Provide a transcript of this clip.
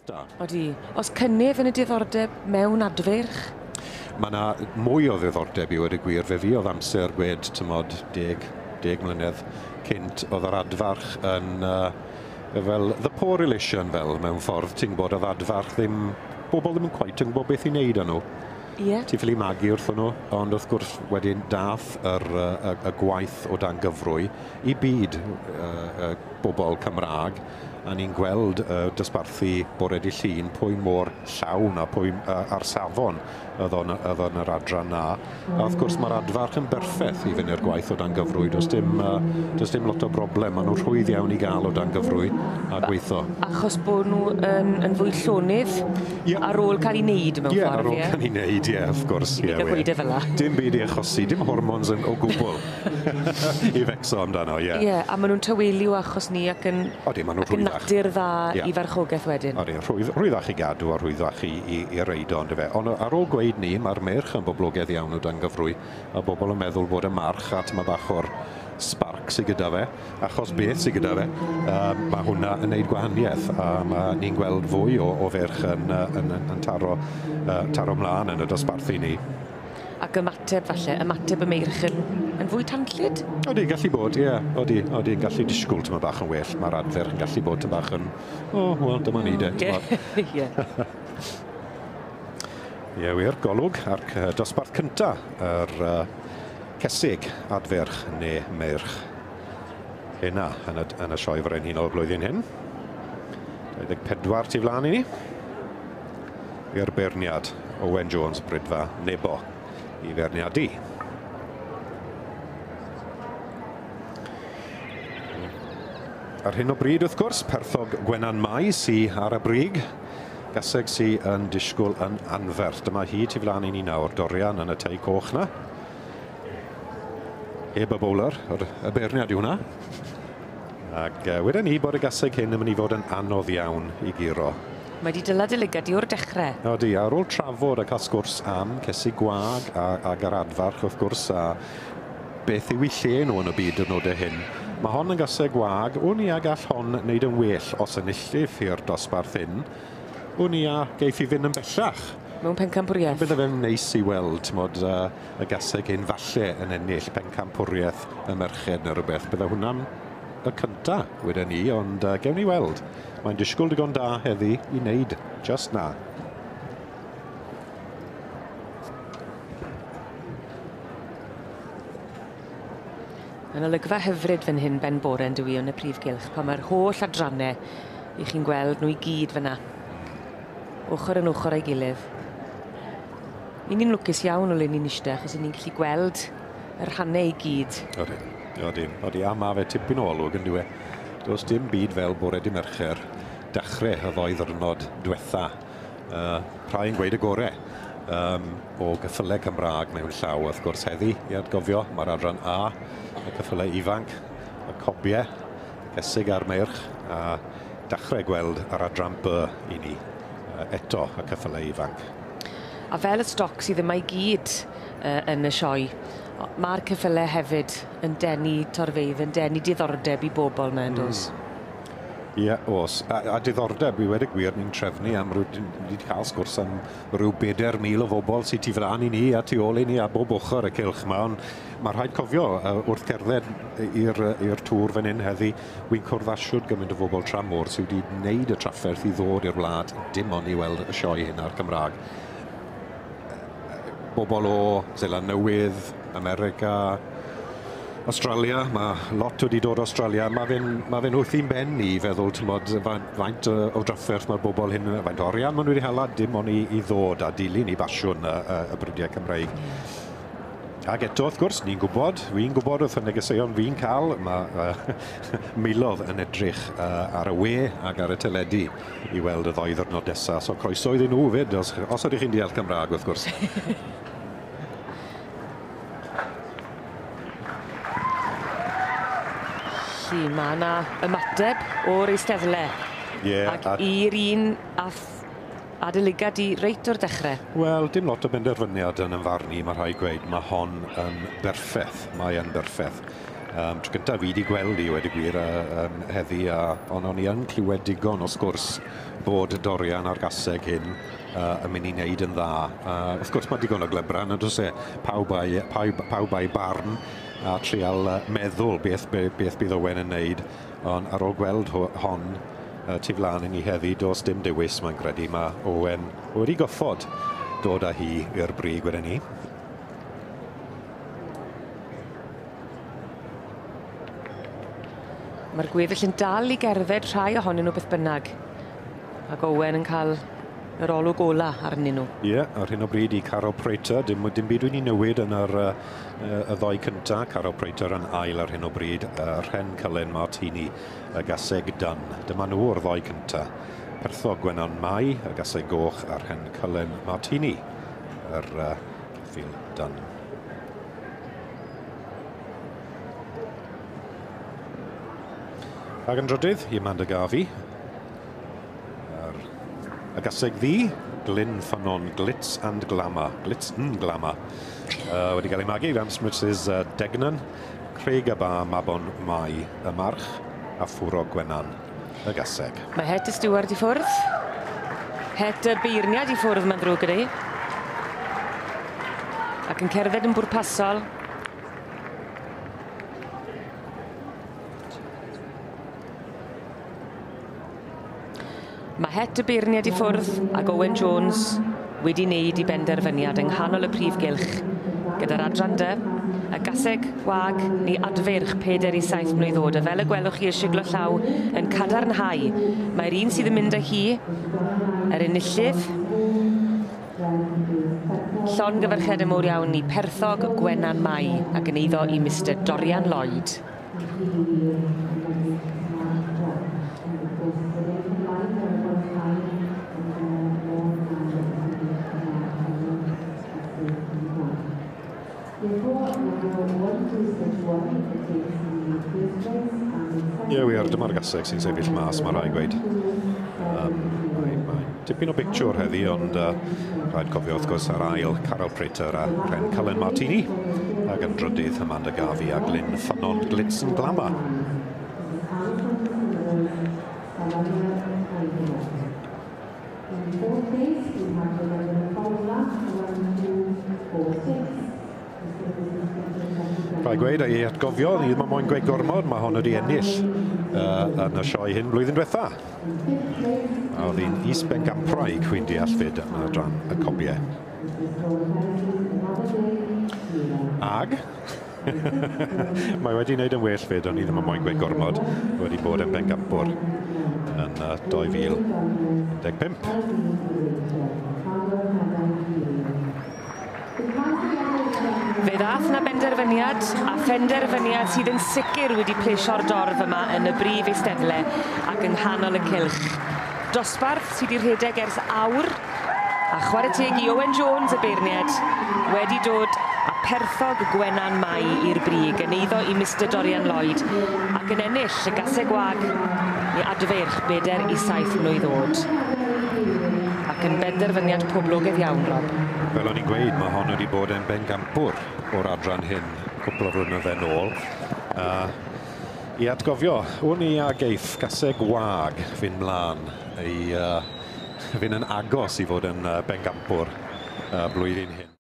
Da. Odi. Oes cynnydd yn y diddordeb mewn adfeirch? Mae yna mwy o ddiddordeb i weud y gwir. Fe fuodd amser gwed, tymod, 10 mlynedd cynt, oedd yr adfarch yn fel the poor relation fel mewn ffordd, ti'n gwybod, oedd adfarch ddim, bobl ddim yn quite yn gwybod beth i wneud â nhw. Ie. Ti'n ffili magu wrthyn nhw, ond wrth gwrs wedyn dath y gwaith o dan gyfrwy i byd bobl Cymraeg, a ni'n gweld dosbarthu bore dydd Llun pwy mor llawn a pwy ar safon oedd o'n yr adran na. A wrth gwrs mae'r adfarch yn berffaith i fynd i'r gwaith o dan gyfrwy. Does dim lot o broblem. Maen nhw'n rhwydd iawn i gael o dan gyfrwy a gweithio. Achos bod nhw yn fwy llonydd ar ôl cael ei wneud mewn ffordd, ie? Ar ôl cael ei wneud, ie, wrth gwrs. Ti'n gael gweud e fel 'na. Dim byd i achosi, dim hormones o gwbl i fecso amdano, ie. Ie, a maen nhw'n tawelu achos ni ac yn natur dda i farchogaeth wedyn. Odi, rhwyddach i gadw a rhwyddach i reido, ondife. Ond ar ôl gweud ni, mae'r meirch yn boblogaidd iawn o dan gyfrwy, a bobl yn meddwl bod y march a tyma bach o'r spark sydd gyda fe, achos beth sydd gyda fe, mae hwnna yn neud gwahaniaeth, a mae ni'n gweld fwy o ferch yn taro mlaen yn y dosbarthu ni. Ac ymateb falle, ymateb y meirch yn fwy tanllyd? Odi, gallu bod, ie. Odi, odi, yn gallu disgwyl tyma bach yn well. Mae'r adferch yn gallu bod tyma bach yn, o, wel, dyma ni de. Ie. Ie, wir, golwg ar dosbarth cynta, yr cesig adferch neu meirch. Hynna yn y sioe frenhinol blwyddyn hyn. 24 tu flaen i ni. I'r beirniad, Owen Jones, Brydfa, Nebo, i feirniadu. Ar hyn o bryd, wrth gwrs, perthog Gwenan Mai sy ar y brig. Gaseg sy yn disgwyl yn anferth. Dyma hi tu flaen i ni nawr, Dorian yn y tei coch na. Heb y bowler, y beirniad yw hwnna. Ac wedyn ni bod y gaseg hyn yn mynd i fod yn anodd iawn i guro. Mae wedi dyla dy lygad i o'r dechrau. Odi, ar ôl trafod a cael sgwrs am cesig gwag ag yr adfarch, wrth gwrs, a beth yw eu lle nhw yn y byd diwrnodau hyn. Mae hon yn gaseg gwag, wn i a gall hon wneud yn well os enillydd i'r dosbarth hyn. Wn i a geiff i fynd yn bellach. Mewn pencampwriaeth. Bydde fe'n neis i weld, t'mod, y gaseg hyn falle yn ennill pencampwriaeth y merched neu rhywbeth. Bydde hwnna'n y cynta, wedyn ni, ond gewn ni weld. Mae'n disgwyl digon da heddi i wneud just na. Mae'n olygfa hyfryd fan hyn ben bore yn dyw i yn y prif gylch, pan mae'r holl adrannau i chi'n gweld nhw i gyd fyna. Ochr yn ochr â'i gilydd. I ni'n lwcus iawn o le ni'n eistedd, achos i ni'n gallu gweld y rhannau i gyd. Odi, odi, odi, a ma' fe tipyn o olwg yn dyw e. Does dim byd fel bore dy Mercher, dechrau y ddoi ddwrnod diwetha. Rhai yn gweud y gore o geffylau Cymraeg mewn llaw, wrth gwrs heddi, i atgofio, mae'r adran A, y ceffylau ifanc, y cobiau, cesig a'r meirch, a dechrau gweld yr adran B i ni, eto y ceffylau ifanc. A fel y stoc sydd yma i gyd yn y sioe, mae'r ceffylau hefyd yn denu torfeydd, yn denu diddordeb i bobl mewn, does? Ie, oes. A diddordeb, i wedi gwir, ni'n trefnu am ryw, ni wedi cael sgwrs am ryw 4,000 o bobl sydd tu flaen i ni a tu ôl i ni a bob ochr y cylch yma, ond mae rhaid cofio, wrth cerdded i'r tŵr fan hyn heddi, wy'n cwrdd â shwd gymaint o bobl tramor sydd wedi wneud y trafferth i ddod i'r wlad, dim ond i weld y sioe hyn ar Cymraeg. Bobl o Seland Newydd, America, Australia, mae lot wedi dod o Australia. Mae fe'n wrth i'n ben i feddwl, t'mod, faint o drafferth mae'r bobl hyn, faint o arian maen nhw wedi hala, dim ond i ddod a dilyn i basiwn y bridiau Cymreig. Ac eto, wrth gwrs, ni'n gwybod, fi'n gwybod wrth y negeseuon fi'n cael, mae miloedd yn edrych ar y we ac ar y teledu i weld y ddoi ddwrnod nesaf. So croeso iddyn nhw fyd, os ydych chi'n deall Cymraeg, wrth gwrs. Felly, mae yna ymateb o'r eisteddle. Ie, Ac i'r un ath adolygiad i reit o'r dechrau. Wel, dim lot o benderfyniad yn ymfarn i, mae rhaid gweud. Mae hon yn berffeth. Mae yn berffeth. Tro gyntaf fi wedi gweld i wedi gwir heddi, ond o'n i yn clywed digon o sgwrs bod Dorian a'r gaseg hyn yn mynd i wneud yn dda. Wrth gwrs mae digon o glebran, yn does e? Pawb a'i barn a trial meddwl beth bydd Owen yn wneud, ond ar ôl gweld hon tu flaen i ni heddi, does dim dewis, mae'n credu. Mae Owen wedi goffod dod â hi i'r brig wedyn ni. Mae'r gweddill yn dal i gerdded rhai ohonyn nhw beth bynnag. Ac Owen yn cael yr olwg ola arnyn nhw. Ie, yeah, ar hyn o bryd i Carol Prater, dim byd wedi newid yn yr y ddoi cynta. Carol Prater yn ail ar hyn o bryd, Rhen Cylen Martini, y gaseg dyn. Dyma nhw o'r ddoi cynta. Perthog Gwenan Mai, y gaseg goch, a Rhen Cylen Martini, yr ceffyl dyn. Ac yn drydydd, i Amanda Garvey, y gaseg ddu, Glyn Ffynnon, Glitz and Glamour, Glitz and Glamour. Wedi cael ei magu gan Mrs Degnan, Craig a Ba, Mabon Mai, y march, a Ffwro Gwenan, y gaseg. Mae het y stiward i ffwrdd. Het y beirniad i ffwrdd, mae'n ddrwg gyda hi. Ac yn cerdded yn bwrpasol. Mae het y beirniad i ffwrdd ac Owen Jones wedi wneud i benderfyniad yng nghanol y prif gylch gyda'r adran dy, y gaseg wag neu adfeirch 4 i 7 mlwydd oed. A fel y gwelwch chi y siglo llaw yn cadarnhau, mae'r un sydd yn mynd â hi, yr enillydd, llongyfarchiadau mowr iawn i Perthog Gwenan Mai ac yn eiddo i Mr Dorian Lloyd. Ie, wir, dyma'r gaseg sy'n sefyll mas, mae rhaid gweud. Mae tipyn o bictiwr heddi, ond rhaid cofio wrth gwrs ar ail Carol Prater a Rhen Cylen Martini, ac yn drydydd Amanda Garvey a Glyn Ffynnon Glitz and Glamour. Rhaid gweud, ei atgofio, ni ddim yn moyn gweud gormod, mae hon wedi ennill yn y sioe hyn blwyddyn diwetha. A oedd hi'n is-bengampraig, chwi'n deall fyd, yn adran y cobiau. Ag, mae wedi wneud yn well fyd, ond ni ddim yn moyn gweud gormod, wedi bod yn bencampwr yn 2015. Fe ddath na benderfyniad, a phenderfyniad sydd yn sicr wedi plesio'r dorf yma yn y brif eisteddle ac yng nghanol y cylch. Dosbarth sydd wedi rhedeg ers awr, a chwarae teg i Owen Jones y beirniad wedi dod a Perthog Gwenan Mai i'r brig, yn eiddo i Mr Dorian Lloyd, ac yn ennill y gaseg wag i adfeirch 4 i 7 mlwydd oed. Ac yn benderfyniad poblogaidd iawn, Rob. Fel o'n i'n gweud, mae hon wedi bod yn bencampwr o'r adran hyn cwpl o flynydde nôl. I atgofio, wn i a geiff gaseg wag fynd mlaen, fynd yn agos i fod yn bencampwr blwyddyn hyn.